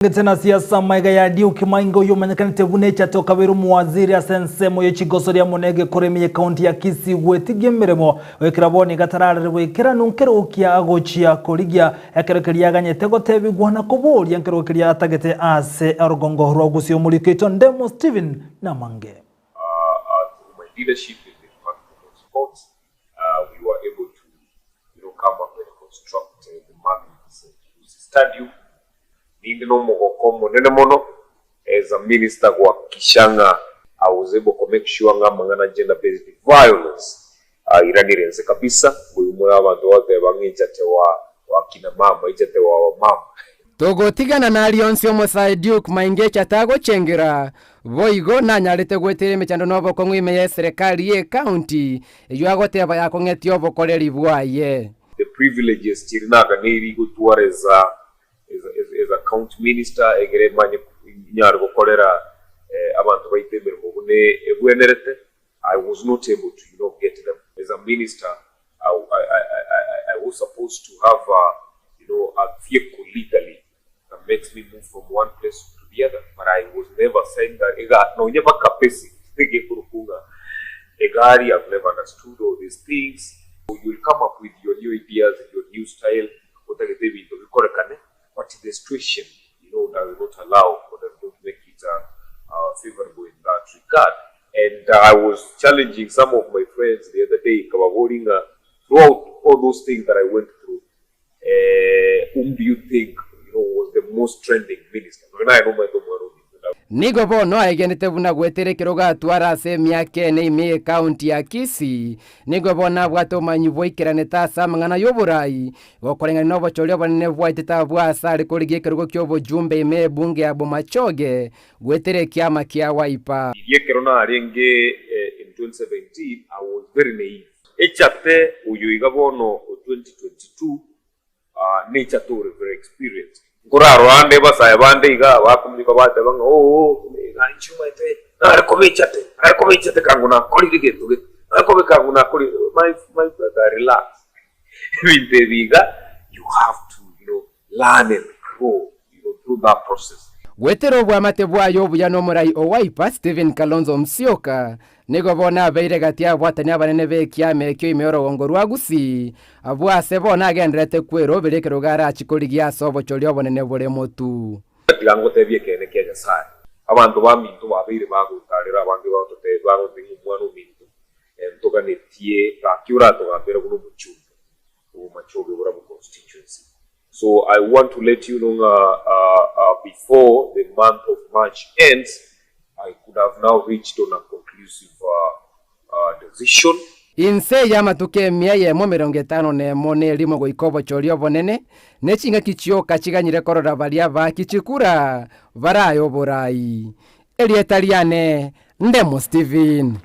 Gete na siasa amaiga ya Duke Mainga oyio omanyekanete buna echate okabeire omowaziri ase ensemo ye chigosoria amo negekora ime ye county ya Kisii gwetigia emeremo goikera bono iga tararere goikeranu nkerogo kia agochia korigia ekero keria aganyete gotebigwa na koboria nkerogo keria atagete ase orogongo rwa Gusii Omoriko oito Ndemo Stephen Namange. Through my leadership in the Department of Sports, we were able to you know, come up and construct the Magnificent Gusii Stadium. Ninde nomogoko omonene mono as a minister gohakikisha ng'a I was able ko make sure ng'a amang'ana gender based violence airanire inse kabisa, mboyumore abanto bagoteba ng'a echate wa wakina mama, echate wa wamama. Togotigana naria onsi omosae Duke Maingecha tagochengera, boigo nanyarete goetera emechando na obokong'u ime y'eserekari y'ecounty eyio agoteba yakong'etie obokoreri bwaye. The privileges chiri naganeiri gotwara as a as a as a county minister egere manye nyare gokorera abanto baito emeremo buna ebwenerete, I was not able to you know get them as a minister I I I I was supposed to have a you know a vehicle legally that makes me move from one place to the other but I was never saying that ega nonye mpaka basic egekorokwa ng'a egari I've never understood all these things you will come up with your new ideas your new style otagete ebinto bikorekane but the situation you know does not allow or does not make it uh, favorable in that regard and uh, I was challenging some of my friends the other day nkababoria ng'a throughout all those things that I went through eh, whom do you think you know was the most trending minister Nonya naye nomanyete omwana ominto Nigo bono aegenete buna goetera ekerogo atware ase emiaka ene ime y'ecounty ya Kisii, nigo bono abwate obomanyi bwaikeranete ase amang'ana y'oborai, gokoreng'ania nobochori obonene bwaetete abwo ase are korigia ekerogo ki'obojumbe ime y'ebunge ya Bomachoge, goetera ekiama kia Wiper. Riria ekero narenge in 2017 I was very naive. Echate oyo iga bono o 2022 Nature tore very experienced. Nkorarora ande basae bande iga bakominyoka bateba ng'a oo iga inche omanyete nare koba echate, nare koba echate kango nakorire egento gete, nare koba kango nakorire my my brother relax ebinto ebi iga you have to you know learn and grow you know through that process. Goetera obwamate bwaye obuya nomorai o Wiper, Stephen Kalonzo Musyoka, nigo bono abeire gati y'ababwatani abanene b'ekiama ekio ime y'orogongo rwa Gusii, abwo ase bono agendererete kweroberia ekerogo arachie korigia ase obochori obonene bore motu. Tiga ngotebie ekeene kia Nyasae, abanto baminto babeire bagontarera abange bagototebia bagontebia ng'a omwana ominto ntoganetie gaki oratogambere buna omochumbe obomachoge borabwo constituency. So I want to let you know ng'a before the month of March ends, I could have now reached on a conclusive decision. Inse y'amatuko emia eyemo emerongo etano nemo nerimo goika obochori obonene, ne chingaki chioka chiganyire korora baria abaaki chikura barae oborai. Erieta riane Ndemo Stephen.